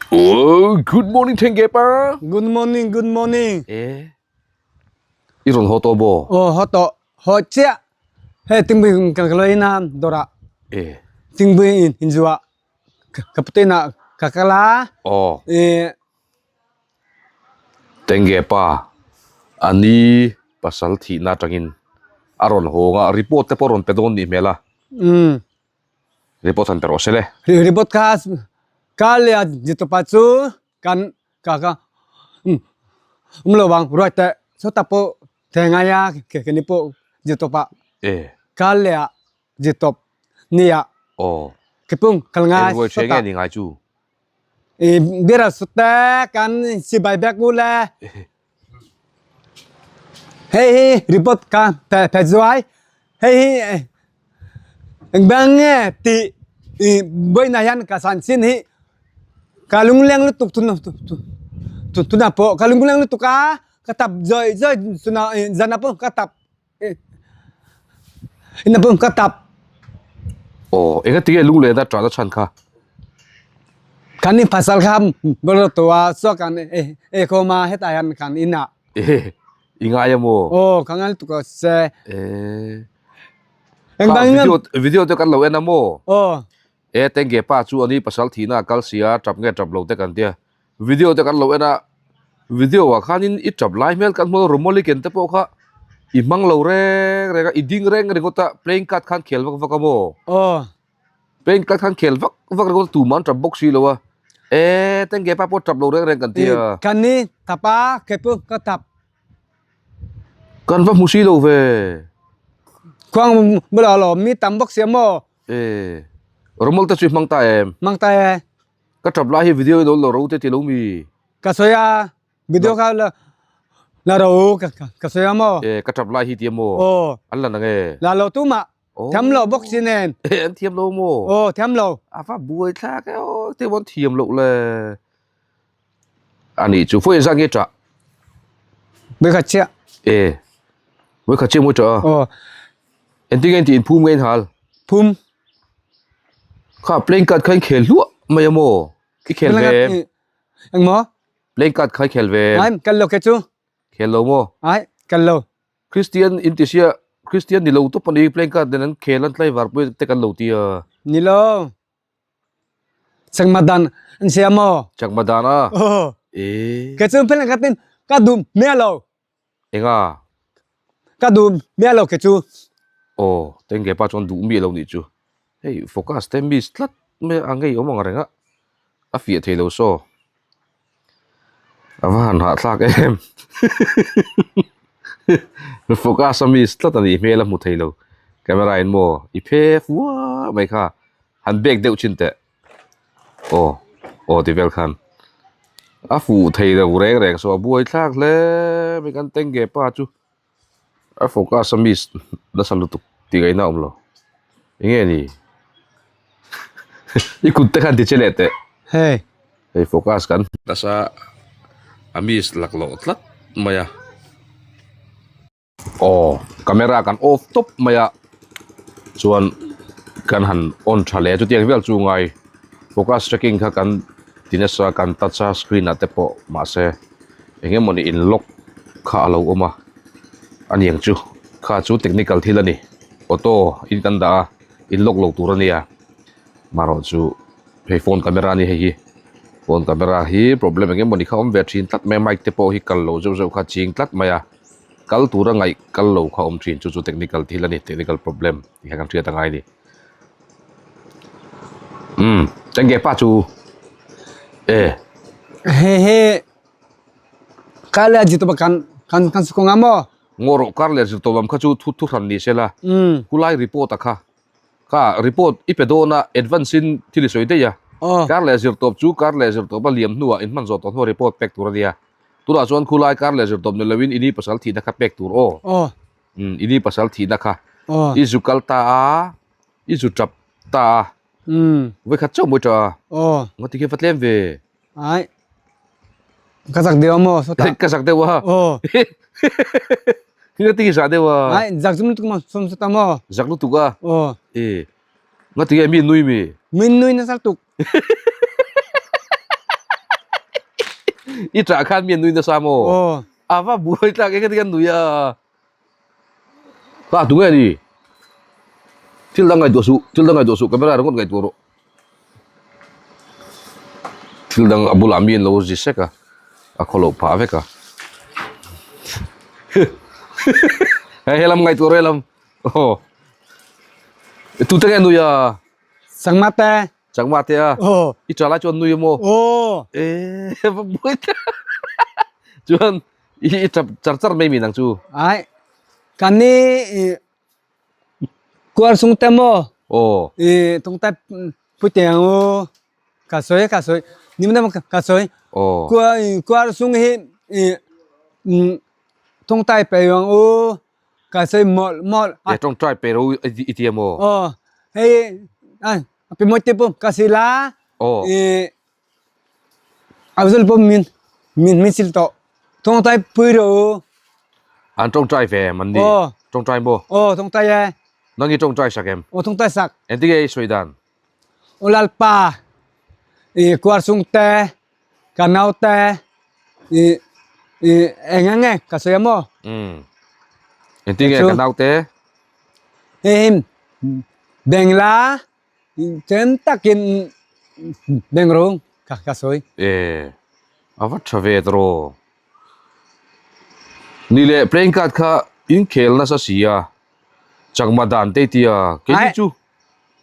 Oh, good morning Tenge pa. Good morning, good morning. Eh. I rawn haw tawh maw? Aw, haw tawh. Haw chiah. Hei tingpui kan ka lo in a dawrah. Eh. Tingpui in in zuah. Ka pute inah ka kal a. Aw. Eh. Tenge pa ani pasal thihna atangin a rawn hawng a, report te pawh a rawn pe dawn nih hmel a. Umm. Report han pe rawh se le. Report kha ka leh a zirtawpa chu kan ka ka um lo vang ruai teh sawta pawh thei ngai a keni pawh zirtawpa ka leh a zirtawp nia kipung kal ngai sawta. Nge ni ngai chu. Bira sute kan sibai bek u le. Hei hi report ka pe pe zuai hei hi engvang nge tih ih vawiinah hian ka san chin hi ka lungleng lutuk tun tunah pawh ka lungleng lutuk a ka tap zawih zawih tunah ih zanah pawh ka tap inah pawh ka tap. Aw engatinge lunglehna tana chhan kha? Kan in pasal kha bawlhhlawh tawh a chuak an e khawm a hetah hian kan in ah. E i ngai a maw? Aw ka ngai lutuk a se. E kha video video te kan lo en a maw? Aw. E tengge pa chu ani pasal thihna a kal sia tap nge tap lo te kan tia video te kan lo en a video ah khanin i tap lai hmel kan hmu a rumawli ken te pawh kha i hmang lo reng reng a i ding reng ringawt a playing card khan khel vak vak a maw? Aw. Peng kal khan khel vak vak ringawt tumah an tap bawk si lo a, e tengge pa pawh tap lo reng reng kan ti a. Kan ni tap a, kei pawh ka tap. Kan va hmu si lo ve. Khuang bulah lo mi tam bawk si a maw? E, Romol te chu i hmang ta em? Hmang ta e. Ka tap lai hi video in lo ro te ti lo mi? Ka sawi a, video kha la la ro ka sawi a maw? E, ka tap lai hi ti a maw? Aw. An la nang e? La lo tumah. Thiam lo bawk si nen. Eh an thiam lo maw? Aw thiam lo. A va buai thlak e aw te an thiam loh le. Ani chu phawi zan nge tah? Voi khat chiah. Eh voi khat chiah mawi tah a? Aw. Engtin nge in tih in phum nge in hal? Phum. Kha playing card kha in khel hluah mai a maw? I khel ve em? Engmaw? Playing card kha i khel ve em? Ai kal lo ke chu. Khel lo maw? Ai kal lo. Christian in ti sia Christian ni lo tawp ani playing card nen an khel an tlaivar pawh te kan lo ti a. Ni lo. Chakma dan an sia maw? Chakma dan a. Aw. E. Ke chu playing card in ka duh miah lo. Enga? Ka duh miah lo ke chu. Aw, tengge pa chuan duh miah lo nih chu. Hei focus te miss tlat mai a ngei awm ang reng a, a fiah thei lo saw. A va han hahthlak em focus a miss tlat a nih hmel a hmu thei lo camera in maw i phe fua mai kha han bek deuh thin teh aw aw ti vel khan a fuh thei lo reng reng saw a buai thlak hle mai kan tengge pa chu a focus a miss nasa lutuk tih ngaihna a awm lo eng nge ni i kut te khan ti che leh teh hei hei focus kan nasa a miss laklawh tlat mai a aw camera kan off tawp mai a chuan kan han on tha leh a chutiang vel chu ngai focus tracking kha kan ti nasa kan touch a screen ah te pawh mahse eng emawni in lock kha a lo awm a a niang chu kha chu technical thil a ni auto in kan dah a in lock lo tur a nia marawh chu hei phone camera a ni hei hi phone camera hi problem eng emawni kha awm ve thin tlat mai a mic te pawh hi kal lo zeuh zeuh kha ching tlat mai a kal tura ngaih kal lo kha awm thin chu chu technical thil a ni technical problem tih kha kan hriat a ngai a ni. Umm tengge pa chu e. He he kar leh zirtawp ah kan kan kan suk ang a maw? Ngaw rawh kar leh zirtawp lam kha chu thu thu hran ni se la. Umm. Khulai report a kha kha report i pe dawn a advance in thil i sawi daih a. Aw. Kar leh zirtawp chu kar leh zirtawp a liam hnuah in hman zawh tawh hnuah report pek tur a nia. Tunah chuan khulai kar leh zirtawp ni loin i ni pasal thihna kha pek tur aw. Aw. Umm i ni pasal thihna kha. Aw. I zu kal ta a. I zu tap ta a. Umm. Voi khat chauh mawi ta a. Aw. Nga ti khian va tlem ve. Ai. Ka zak deuh a maw sawtah. Ka zak deuh a. Aw. Nga ti khi zah deuh a. Ai zak zum lutuk maw sawm sawtah maw. Zak lutuk a. Aw. E. Nga ti nge mi nui mi. Min nui nasa lutuk. I ṭah khan mi an nui nasa maw? Aw. A va buai tlak eng ati kan nui a. Kha tunge ni? Thil dang ngaihtuah suh, thil dang ngaihtuah suh, camera ringawt ngaihtuah rawh. Thil dang a bulah mi an lo zi sek a, a khaw loh phah vek a. Hei helam ngaihtuah rawh helam. Aw. Tute nge nui a? Changma te. Changma te a? Aw. I tha lai chuan nui a maw? Aw. E va buai ta. Chuan i i tap char char mai mi nang chu. Ai. Kan ni kuar sung te maw? Aw. I tung ta pu teng u ka sawi ka sawi ni mana ka sawi. Aw. Kuar kuar sung hi i tung tai pe yong u Ka sawi mawlh mawlh a. E tawngtai pe ro i ti emaw? Aw, hei a pi mawi te pawh ka sil a. Aw. I Aizawlh pawh min min min sil tawh. Tawngtai pui ro u. An tawngtai ve em an ni? Aw. Tawngtai maw? Aw, tawngtai e. Nang i tawngtai sak em? Aw, tawngtai sak. Engtin nge i sawi dan? Aw Lalpa, i kuar chung te, Ka naute i i eng eng nge ka sawi a maw? Umm. Engtin nge ka naute? Hei bengla chen takin bengrung ka ka sawi. E a va tha ve tawh. Ni leh playing card kha in khel nasa si a chakma dan te tia keini chu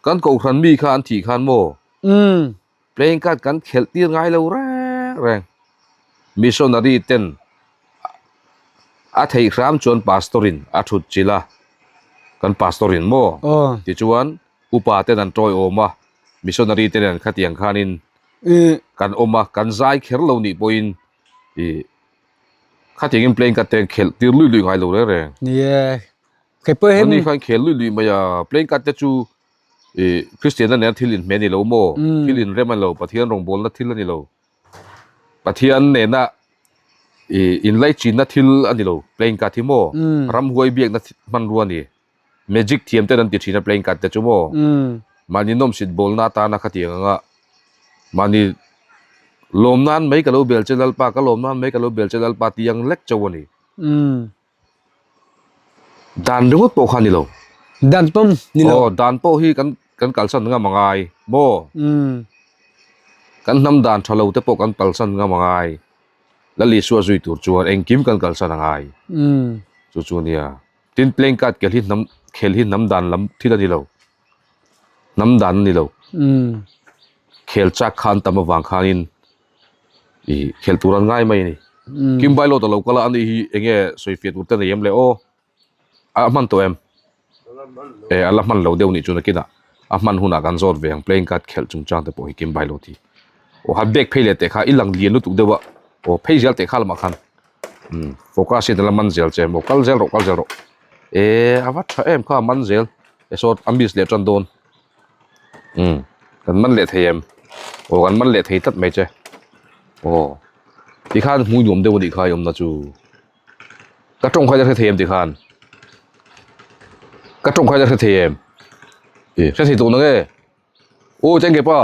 kan kohhran mi kha an thih khan maw? Umm. Playing card kan khelh tir ngai lo reng reng. Missionary ten a theih hram chuan pastor in a thut chilh a, kan pastor in maw? Tichuan upa ten an tawiawm a, missionary te nen khatiang khanin kan awm a, kan zai kher lo nih pawhin ih khatiangin playing card te an khelh tir lui lui ngai lo reng reng. Ni e, keipawh hi. Mahni khan khel lui lui mai a, playing card te chu Ih Kristianna nena thil inhmeh a ni lo maw? Thil inrem a ni lo, Pathian rawngbawlna thil a ni lo. Pathian nena ih inlaichinna thil a ni lo, playing card hi maw? Ramhuai biakna hmanrua a ni. Magic thiam ten an ti thin a playing card te chu maw? Mahni nawmsit bawlna atana khatiang anga mahni lawm nan mai ka lo bel che Lalpa, ka lawm nan mai ka lo bel che Lalpa tih ang lek chauh a ni. Dan ringawt pawh kha a ni lo. Dan pawm ni lo. Aw, dan pawh hi kan kan kalsan ngam a ngai maw? Umm. Kan hnam dan tha lo te pawh kan kalsan ngam a ngai. Lal Isua zui tur chuan engkim kan kalsan a ngai. Umm. Chu chu nia. Tin playing card khel hi hnam khel hi hnam dan lam thil a ni lo. Hnam dan a ni lo. Umm. Khel chak khan tam avang khanin Ih khelh tur an ngai mai a ni. Kim Bailawt a lo kal a, ani hi eng nge sawifiah tur te nei em le aw? A hman tawh em? E a la hman lo deuh nih chu nakinah a hman hunah kan zawt ve ang playing card khelh chungchang te pawh hi Kim Bailawt hi. Aw han bag phei leh teh kha i lang lian lutuk deuh a, aw phei zel teh kha lamah khan umm focus hian a la man zel che maw kal zel rawh kal zel rawh. E a va tha em kha a man zel e sawt a miss leh tan dawn. Umm kan man leh thei em aw kan man leh thei tlat mai che aw tikhan hmui nuam deuh a nih kha i awmna chu ka tawng kha ila hre thei em tikhan ka tawng kha ila hre thei em e hre thei tawh na nge aw teng ke pa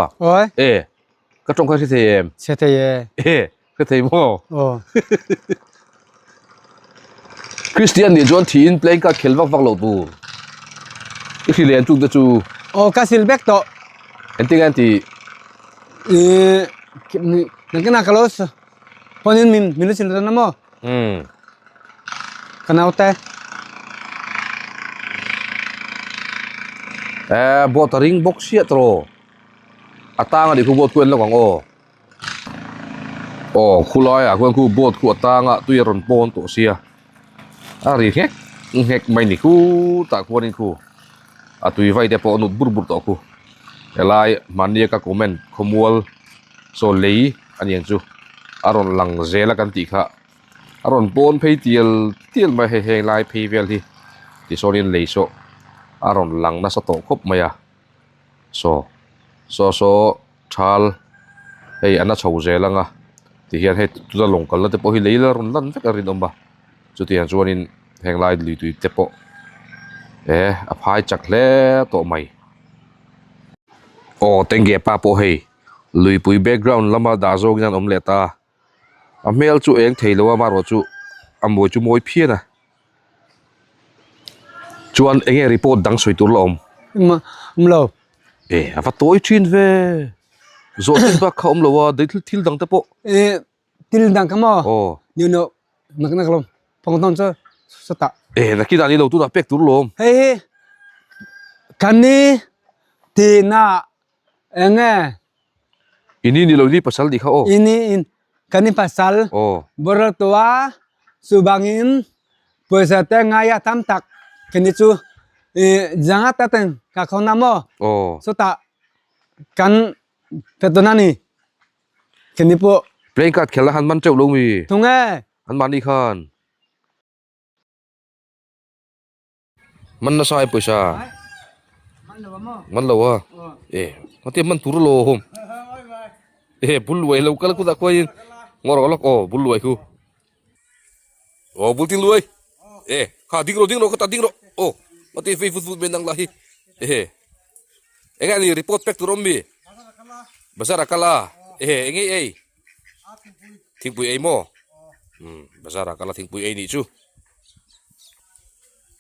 e ka tawng kha hre thei em hre thei e e Ka thei maw? Aw. Christian nih chuan thiin playing card khel vak vak loh tur. I hri lian chung te chu. Aw ka sil vek tawh. Engtin nge an tih? Ih nakinah ka lo phone in min min lo sil dawn a maw? Umm. Ka naute. Eh boat a ring bawk chiah tawh. A tang a nih khu boat khu en lawk ang aw. Aw khulaiah khuan khu boat khu a tang a tui a rawn pawn tawh sia a ri nghek nghek mai ni khutah khuanin khu a tui vai te pawh a nut bur bur tawh khu helai mahnia ka comment khawmual saw lei a niang chu a rawn lang zel a kan tih kha a rawn pawn phei tial tial mai hei heng lai phei vel hi tisawn in lei saw a rawn lang nasa tawh khawp mai a saw saw saw. Thal hei an a chho zel ang a tihian hei tuna lawng kalna te pawh hi lei la rawn lan vek a rinawm a chutiang chuanin heng lai lui tui te pawh eh a phai chak hle tawh mai. Aw tengge pa pawh hei luipui background lama dah zawngin an awm leh ta. A hmel chu eng thei lo a amaherawh chu a mawi chu mawi phian a. Chuan eng nge report dang sawi tur la awm? Awm lo. E a va tawi thin ve. Zawh thil bak kha awm lo a, dei thil thil dang te pawh. E thil dang kha maw? Aw. Ni no nak nak lo phong thong chu sawtah. E nakin ah ni lo tunah pek tur lawm. Hei hi kan ni tihna eng nge? Ini ni lo ni pasal nih kha aw. Ini in kan ni pasal Aw. boral tua chubangin pawisa te ngaia tam tak kini chu i janga ta ten ka khona maw Aw. chutah kan pe tawn a ni kini pawh. Playing card khelh a han man teuh lo mi. Thung e. An mahni khan. Man nasa ai pawisa man lo a e hetiang man tur lo awm e bul luai lo kal kutah khuain ngaw rawh lawk aw bul luai khu aw bul ting luai e kha ding rawh ding rawh kha tah ding rawh aw heti vei vut vut mai nang lah hi e eng nge ni report pek tur awm mi bazar ah kal a e eng nge ei thingpui ei maw umm bazar ah kal a thingpui ei nih chu.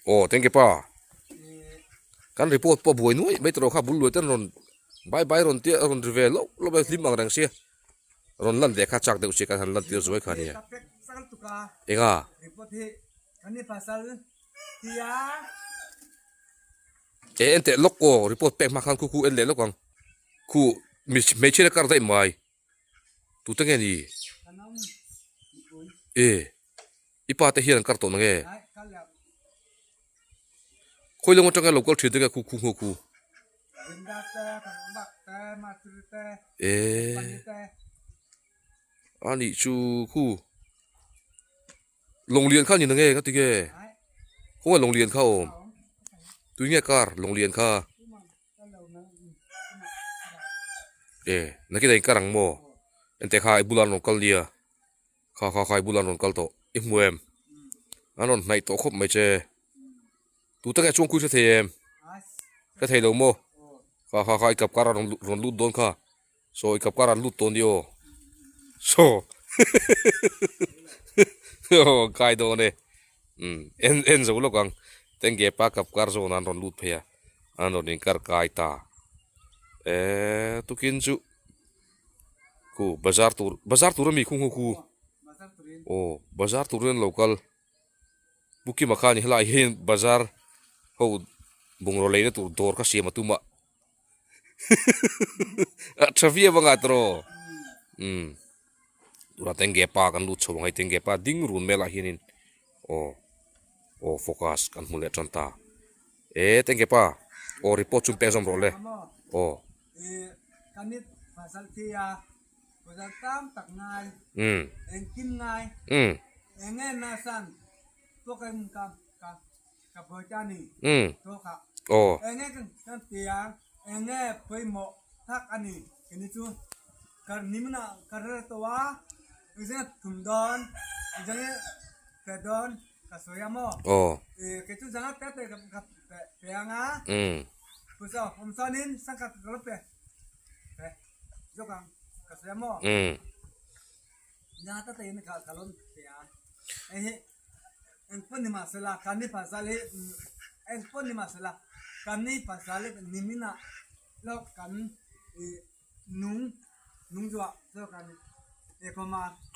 Aw thank you pa kan report pawh buai nuai mai tawh kha bul luai ten rawn bye bye rawn tia rawn ri ve loh loh mai hlim ang reng sia rawn lan ve kha chak deuh sia kan han lan tir zuai kha nia enga e en teh lawk aw report pek hma khan khu khu en leh lawk ang khu hmeichhia te kar daih mai. Tute nge ni? E, i pa te hian an kar tawh nange? Khawi lawng atanga lo kal thin te nge khu khu ngho khu? E, a nih chu khu. Lawnglian kha a ni nange nga ti nge? Khawnge lawnglian kha a awm? Tui nge kar lawnglian kha? E nakin a inkar ang maw enteh kha i bulah an rawn kal nia kha kha kha i bulah an rawn kal tawh i hmu em an rawn hnaih tawh khawp mai che tute nge chuang khui hre thei em hre thei lo maw kha kha kha i kap kar a rawn lut dawn kha saw i kap kar an lut tawh nia aw saw aw kai dawn e umm en en zo lawk ang tengge pa kap kar zawn ah an rawn lut phei a. An rawn inkar kai ta eee tukin chu khu bazar tur bazar tur ami khu khu khu aw bazar turin an lo kal pu kima khan helai hian bazar ho bungraw leina tur dawr kha siam a tum a a tha viau anga tawh umm tunah tengge pa kan lut chho ang hei tengge pa ding run velah hianin aw aw focus kan hmu leh tan ta. E tengke pa aw report chu pek zawm rawh le aw. Umm umm umm aw. Aw. Umm. Umm.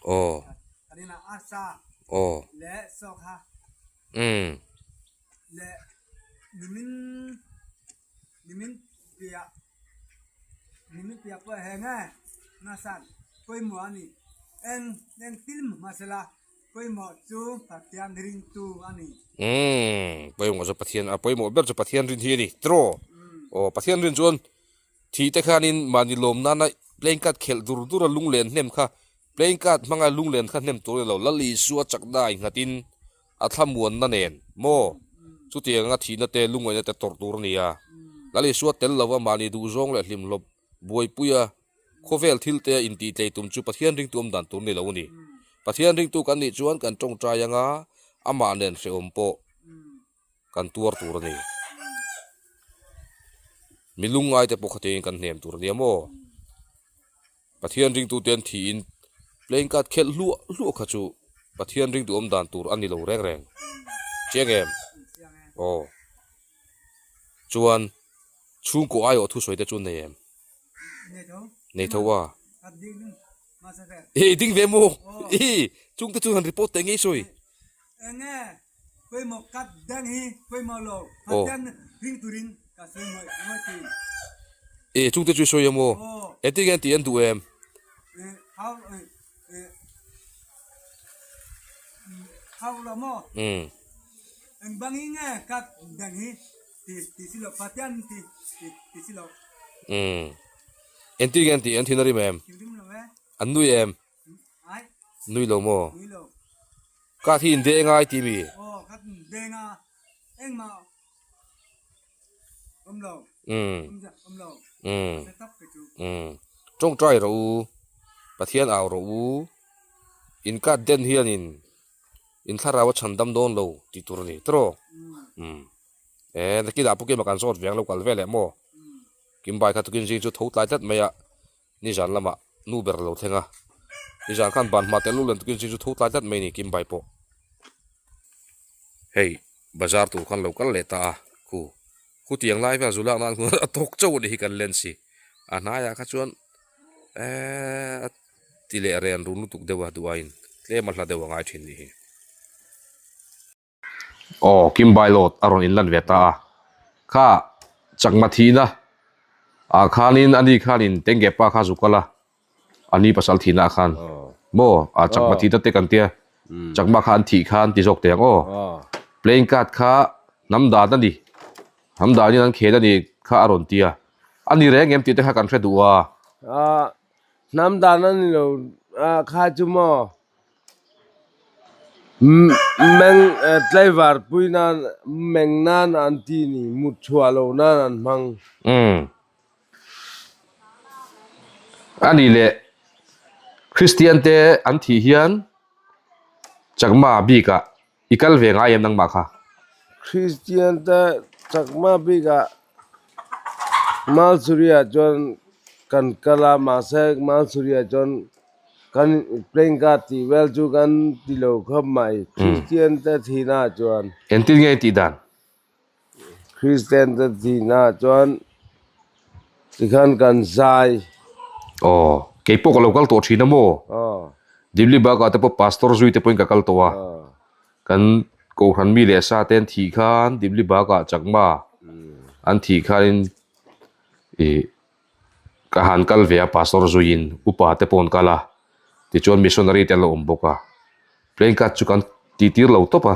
Aw. Aw. Umm. Umm. Pawimawh chu Pathian a pawimawh ber chu Pathian rin hi a ni. Tiraw? Aw Pathian rin chuan Thih te khanin mahni lawm nana playing card khelh dur dur a lunglen hnem kha playing card hmanga lunglen kha hnem tur a ni lo. Lal Isua chakna a innghatin a thlamuanna nen maw chutianga thihna te lungngaihna te tawrh tur a ni a. Lal Isua tel lova mahni duhzawng leh hlimhlawp buaipuia khawvel thil te a intihtlei tum chu Pathian ringtu awm dan tur a ni lo a ni. Pathian ringtu kan nih chuan kan tawngtai anga amah nen hrehawm pawh kan tuar tur a ni. Mi lungngai te pawh kha tiin kan hnem tur a nia maw? Pathian ringtu te an thihin. Playing card khelh hluah hluah kha chu Pathian ring duhawm dan tur a ni lo reng reng. Chiang em? Aw. Chuan chhungkaw aiawh thusawi te chu nei em? Nei tho a. I ding ve maw? I chungte chu han report teh ngei sawi. Enge pawimawh kat dang hi pawimawh lo Pathian ring turin ka sawi ngawih ngawih thin. I chungte chu i sawi em aw? Engtin nge an tih an duh em? Hau lo maw? Eng bangin nge kat dang hi ti si lo Pathian ti si lo. Engtin nge an tih an thin a rim em? An nui em? Nui lo maw? Ka thi in deng ai ti mi? Tawngtai rawh u, Pathian au rawh u, in kat den hianin in thlarau a chhan dam dawn lo tih tur a ni tawh. E nakinah pu Kima kan zawt ve ang lo kal ve leh maw? Kimbai kha tukin zing chu tho tlai tlat mai a, nizan lamah nu ber a lo thleng a, nizan khan ban hma tel lut tukin zing chu tho tlai tlat mai a ni Kimbai pawh. Hei bazar tur khan lo kal leh ta a, khu khutiang lai vel zu lak nan khuan a tawk chauh a nih hi kan len si, a hnaiah kha chuan eeee a ti leh ren run lutuk deuh a duh aiin tlem a hla deuh a ngai thin nih hi. Aw, Kim Bailawt a rawn inlan ve ta a. Kha chakma thihna ah khanin ani khanin Tengge pa kha zu kal a, ani pasal thihna ah khan maw a chakma thihna te kan tia, chakma kha an thih khan ti zawk teh ang aw. Playing card kha hnam dan a ni, hnam danin an khel a ni kha a rawn tia. A ni reng em tih te kha kan hre duh a. Hnam dan a ni lo kha chu maw. Meng tlaivar pui nan meng nan an ti ni mut chhuah lo nan an hmang. Umm. A nih leh Kristian te an thih hian Chakma bikah i kal ve ngai em nangmah kha? Kristian te Chakma bikah Malsuri-ah chuan kan kal a, mahse Malsuri-ah chuan kan playing card tih vel chu kan ti lo khawp mai, Kristian te thihnaah chuan. Engtin nge i tih dan? Kristian te thihnaah chuan tikhan kan zai. Aw, keipawh ka lo kal tawh thin a maw? Aw. Dimli bakah te pawh Pastor zui te pawhin ka kal tawh a. Kan Kohhran mi leh sa te an thih khan Dimli bakah Chakma an thih khanin ih ka han kal ve a Pastor zuiin upa te pawh an kal a tichuan missionary te an lo awm bawk a playing card chu kan tih tir lo tawp a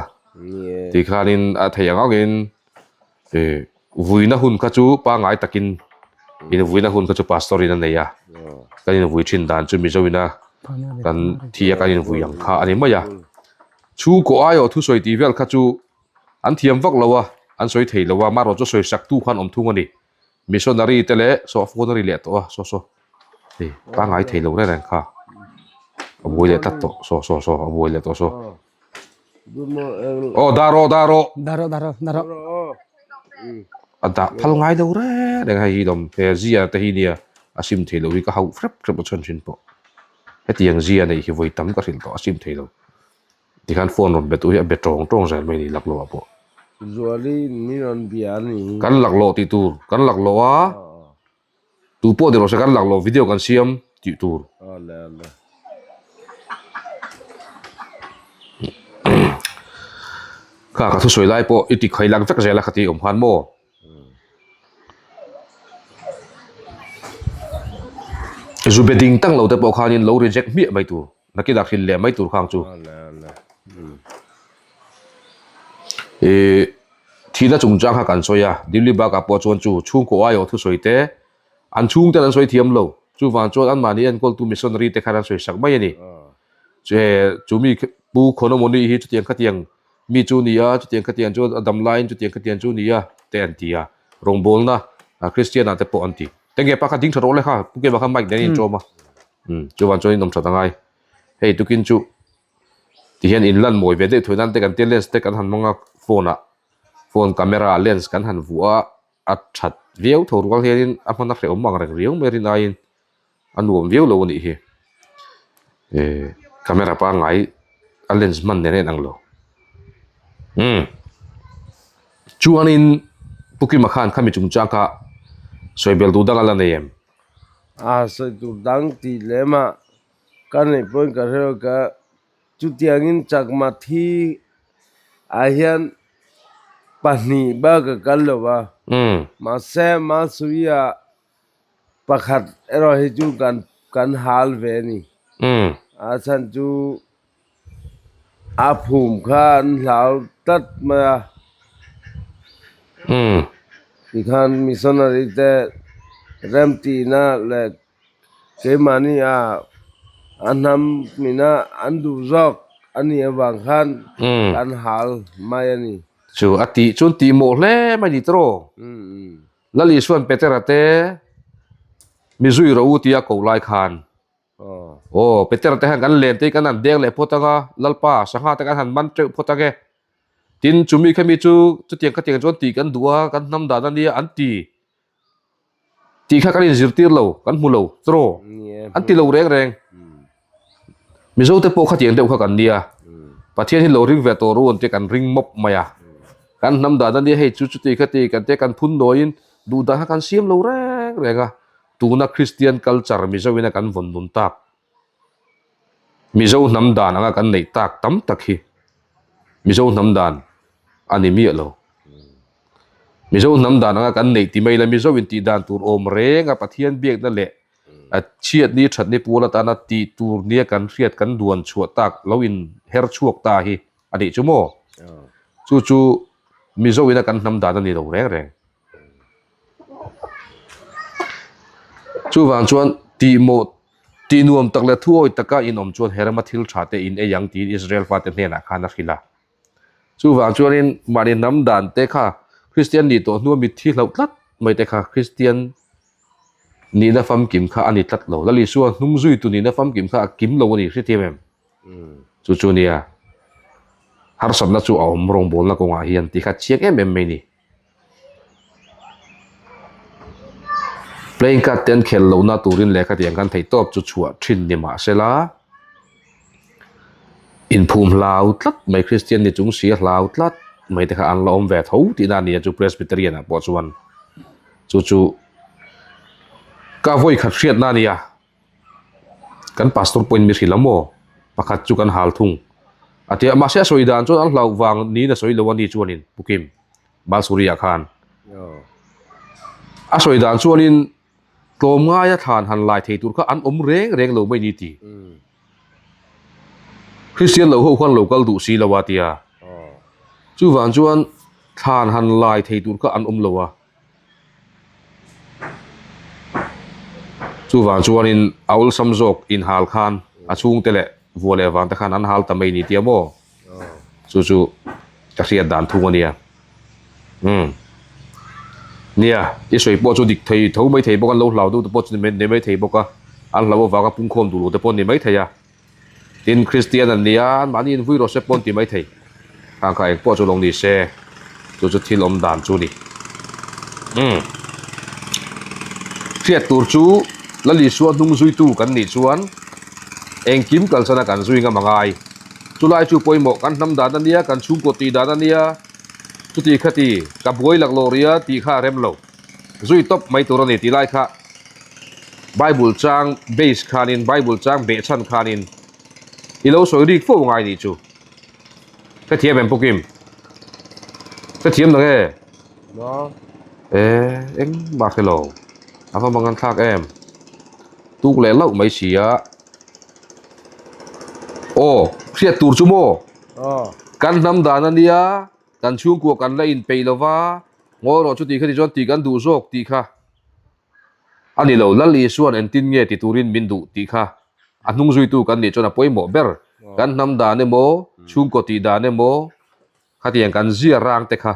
tikhanin a theih ang angin ih vuina hun kha chu pangngai takin invuina hun kha chu Pastor in a nei a kan invui thin dan chu Mizo ina kan thi a kan invui ang kha a ni mai a chhungkaw aiawh thusawi tih vel kha chu an thiam vak lo a an sawi thei lo a amaherawhchu sawi sak tu khan awm thung a ni. Missionary te leh saw phone a ri leh tawh a saw saw hei pangngai thei lo reng reng kha a buai leh tlat tawh saw saw saw a buai leh tawh saw aw dar aw dar aw dar aw dar aw dar aw a dah phal ngai lo reng reng hei hi lawm he zia te hi nia a sim thei lo hi ka hauh hrep hrep a chhan thin pawh hetiang zia neih hi vawi tam ka hrilh tawh a sim thei lo. Tikhan phone rawn be tu hi a be tawng tawng zel mai a ni laklawh ah pawh. Zuali in min rawn bia a ni. Kan laklawh tih tur, kan laklawh a, tu pawh ni rawh se kan laklawh video kan siam tih tur. Kha ka thusawi lai pawh i ti khawi lang vek zel a khati awm khan maw. Zu be ding tang lo te pawh khanin lo reject hmiah mai tur. Nakinah hrilh leh mai tur khang chu. Ih thihna chungchang kha kan sawi a, Delhi bakah pawh chuan chu chhungkaw aiawh thusawi te an chhungten an sawi thiam lo. Chuvang chuan anmahni enkawltu missionary te khan an sawi sak mai a ni. Chu mi Pu Khonomoni hi chutiang khatiang mi chu ni a, chutiang khatiang chu a dam laiin chutiang khatiang chu ni a te an ti a, rawngbawlna Kristian ah te pawh an ti. Tenge pa kha ding tha rawh le kha, Pu Kema kha mic nen a inchawm a. Umm chuvan chuan in awm that angai. Hei tukin chu tihian in lan mawi ve deuh thui nan te kan tia lens te kan han hmang a phone ah phone camera ah lens kan han vuah a a that viau tho rual hianin a hman a hrehawm ang reng riau mai rin aiin a nuam viau lo a nih hi. Eh camera pangngai a lens hman nen a inang lo. Umm chuanin Pu Kima khan khami chungchang kha sawi bel duh dang a la nei em? A sawi tur dang tih lem ah ka neih pawhin ka hre lo ka chutiangin chakma thi ah hian pahnih bak a kal lo va mahse Malsuia Pakhat erawh hi chu kan kan hal ve a ni. A chhan chu a phum kha an hlau tlat mai a. Tikhan missionary te remtihna leh keimahni a a hnam mina an duh zawk a nih avang khan kan hal mai a ni. Chu a tih chuan tih mawh hle mai ni tawh. Lal Isuan Petera te mi zui rawh u tia ko lai khan, Aw, Petera te hian kan len te hi kan han deng leh phawt ang a, Lalpa, sangha te kan han man teuh phawt ang e. Tin, chumi kha mi chu chutiang khatiang chuan tih kan duh a, kan hnam dan a nia an ti. Tih kha kan inzirtir lo, kan hmu lo, tiraw? An ti lo reng reng. Mizo te pawh khatiang deuh kha kan nia, Pathian hi lo ring ve tawh ru an tia kan ring mawp mai a, kan hnam dan a nia hei chu chuti khati kan tia kan phun nawiin duh dan kha kan siam lo reng reng a, tuna Kristian culture Mizo ina kan vawn nun tak, Mizo hnam dan anga kan neih tak tam tak hi Mizo hnam dan a ni miah lo. Mizo hnam dan anga kan neih ti mai la Mizo in tih dan tur awm reng a Pathian biakna leh A chhiatni thatni pual atana tih tur nia kan hriat kan duan chhuah tak lo in her chhuak ta hi a nih chu maw? Chu chu Mizo ina kan hnam dan a ni lo reng reng. Chuvang chuan tihmawh tih nuam tak leh thuawi taka inawm chuan he rama thil tha te in ei ang tiin Israel fate hnenah khan a hrilh a. Chuvang chuanin mahni hnam dan te kha Kristian nih tawh hnua mitthi hlauh tlat mai te kha Kristian nihna famkim kha a ni tlat lo. Lal Isua hnung zuitu nihna famkim kha a kim lo a ni hrethiam em? Chu chu nia harsatna chu a awm rawngbawlna kawngah hian tih kha chiang em em mai ni. Playing card te an khel lohna turin lehkha tiang kan theih tawp chu chhuah thin ni mahsela inphum hlau tlat mai Kristian ni chung si a hlau tlat mai te kha an la awm ve tho tihna a ni a chu Presbyterian ah pawh chuan chu chu ka vawi khat hriatna a ni a. Kan pastor pawhin mi hrilh a maw? Pakhat chu kan hal thung. A ti a, mahse a sawi dan chuan an hlauh vang niin a sawi lo a ni chuanin Pu Kim, Balsuri-ah khan. A sawi dan chuanin tlawmngaia thlan han lai thei tur kha an awm reng reng lo mai ni ti. Kristian lo ho khan lo kal duh si lo a tia. Chuvang chuan thlan han lai thei tur kha an awm lo a. Chuvang chuanin a awlsam zawk inhal khan a chhungte leh vua leh vangte khan an hal ta mai ni tia maw? Chu chu ka hriat dan thung a nia. Umm. Nia, i sawi pawh chu dik thei tho mai thei bawk a, an lo hlau deuh te pawh chu ni mai thei bawk a, an hlau avanga pungkhawm duh lo te pawh ni mai thei a. Tin, Kristian an nia, anmahni invui rawh se pawh an ti maithei. Khang kha eng pawh chu lo ni se, chu chu thil awm dan chu ni. Umm. Hriat tur chu Lal Isua hnung zuitu kan nih chuan engkim kalsana kan zui ngam a ngai. Chulai chu pawimawh kan hnam dan a nia, kan chhungkaw tih dan a nia, chuti khati ka buai laklawh ria tih kha a rem lo. Zui tawp mai tur a ni tih lai kha Bible chang base khanin, Bible chang behchhan khanin i lo sawi rik fo ngai nih chu. Ka thiam em Pukim? Ka thiam nang e? Maw? E, engmah hre lo. A va mangan thlak em? Tuk leh lauh mai si a. Aw, hriat tur chu maw? Aw. Kan hnam dan a nia, kan chhungkua kan la inpeih lo va, ngawi rawh chuti kha ti chuan tih kan duh zawk tih kha. A ni lo, Lal Isua'n engtin nge ti turin min duh tih kha a hnung zuitu kan nih chuan a pawimawh ber. Kan hnam dan emaw, chhungkaw tih dan emaw, khatiang kan zia rang te kha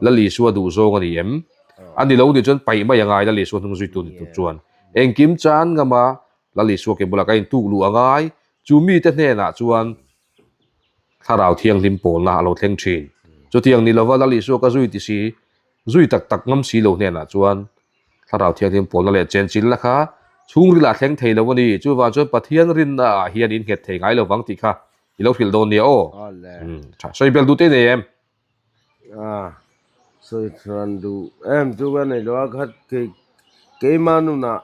Lal Isua duh zawng a ni em? A ni lo nih chuan paih mai a ngai Lal Isua hnung zuitu ni tur chuan. Engkim chan ngama Lal Isua ke bulah ka intuk luh a ngai, chu mite hnenah chuan Thlarau Thianghlim pawlna a lo thleng thin. Chutiang ni lova Lal Isua ka zui ti si, zui tak tak ngam si lo hnenah chuan Thlarau Thianghlim pawlna leh chenchilna kha Chhungril ah thleng thei lo a ni. Chuvang chuan Pathian rinna ah hian in nghet thei ngai lo vang tih kha i lo hrilh dawn nia aw. Tha sawi bel duh te nei em? A sawi hran duh em chu ka nei lo a khat kei keimah nunah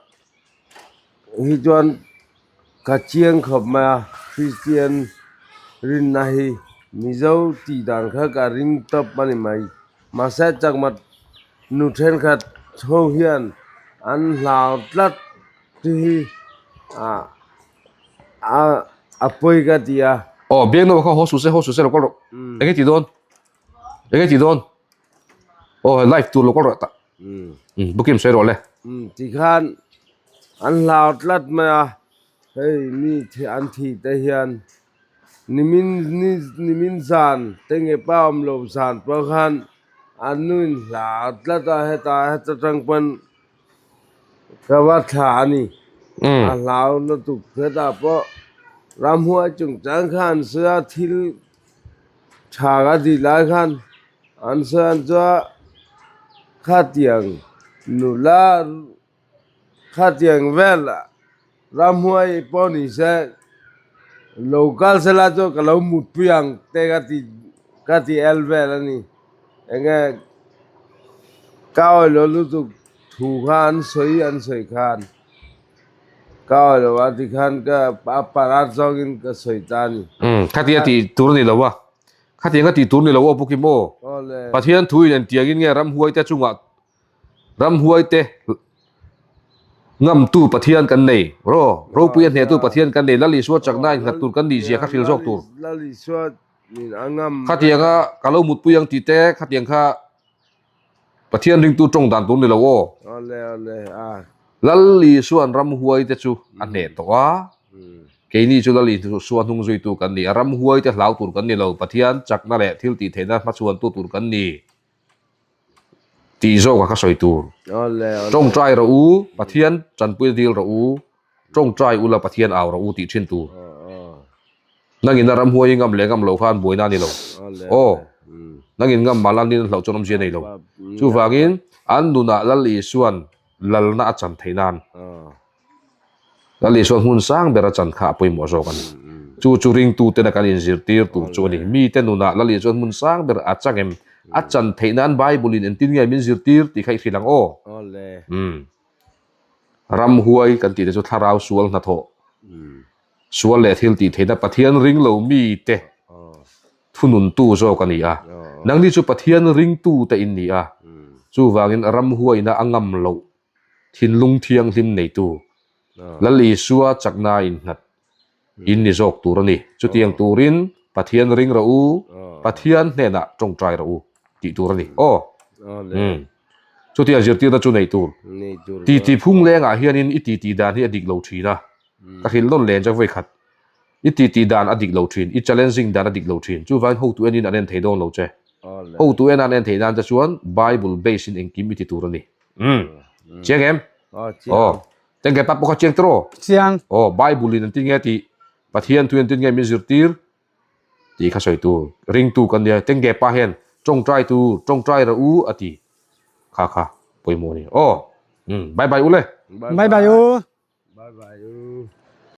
hi chuan ka chiang khawp mai a Christian rinna hi Mizo tih dan kha ka ring tawp a ni mai mahse chakma nu thenkhat ho hian an hlau tlat chu hi ah a a pawi ka ti a. Aw biakna kha haw suh se haw suh se lo kal rawh eng nge tih dawn eng nge tih dawn aw live tur lo kal rawh tah um booking sawi rawh le. Um tikhan an hlau tlat mai a hei mi an thih te hian nimin ni nimin zan te nge pa awm lo zan pawh khan an nu in hlau tlat a heta heta tang pawn Ka va thla a ni. A hlau lutuk hetah pawh ramhuai chungchang kha an sawi a, thil tha ka tih lai khan an sawi an chuan khatiang nula khatiang vel ramhuai pawh ni se lo kal sela chuan ka lo mutpui ang te ka ti ka ti el vel a ni. Enge ka awih lo lutuk thu kha an sawi an sawi khan ka awih lo a tikhan ka a parat zawngin ka sawi ta a ni. Umm khatia tih tur a ni lo a, khatiang a tih tur a ni lo aw Pu Kim aw. Pathian thu in engtiangin nge ramhuaite chungah ramhuaite ngamtu Pathian kan nei ro, ropui a hnehtu Pathian kan nei, Lal Isua chakna innghat tur kan nih zia kha hril zawk tur. Lal Isua Khatianga ka lo mutpui ang tih te khatiang kha Pathian ringtu tawng dan tur ni lo aw. Lal Isuan ramhuai te chu a hneh tawh a, keini chu Lal Isua hnung zuitu kan ni a, ramhuai te hlau tur kan ni lo, Pathian chakna leh thil tih theihna hmachhuantu tur kan ni tih zawk a ka sawi tur. Tawngtai rawh u, Pathian tanpuina dil rawh u. Tawngtai ula Pathian au rawh u tih thin tur. Nangin a ramhuai i ngam leh ngam loh khan buaina a ni lo. Aw, nangin ngam mah la nin hlauh chuan awmzia nei lo. Chuvangin an nunah Lal Isuan lalna a chan theih nan Lal Isuan hmun sang ber a chan kha a pawimawh zawk a ni. Chu chu ringtuten a kan inzirtir tur chu a ni. Mite nunah Lal Isuan hmun sang ber a chang em? A chan theih nan Bible-in engtin nge min zirtir tih kha i hrilh ang aw. Umm. Ramhuai kan tih te chu thlarau sual hnathawh, sual leh thil tih theihna Pathian ring lo mite thununtu zawk a ni a. Nangni chu Pathian ringtu te in ni a, chuvangin ramhuaina a ngam loh thinlung thianghlim neitu Lal Isua chakna innghat in ni zawk tur a ni. Chutiang turin Pathian ring rawh u, Pathian hnenah tawngtai rawh u tih tur a ni. Aw. Umm. Chutiang zirtirna chu neih tur. Titi phung lengah hianin i titi dan hi a dik lo thin a. Ka hrilh nawn len chang vawikhat. I titi dan a dik lo thin, i challenging dan a dik lo thin. Chuvangin hotu enin an en thei dawn lo che. Hotu ena an en theih nan che chuan Bible base in engkim i ti tur a ni. Umm. Chiang em? Aw. Tengke pa pawh kha chiang tiraw? Chiang. Aw, Bible in an ti nge tih, Pathian thu in an ti nge min zirtir tih kha sawi tur. Ringtu kan nia, Tengke pa hian tawngtai tur, tawngtai rawh u a ti. Kha kha pawimawh a ni. Aw, umm, bye bye u le. Bye bye u. Bye bye u.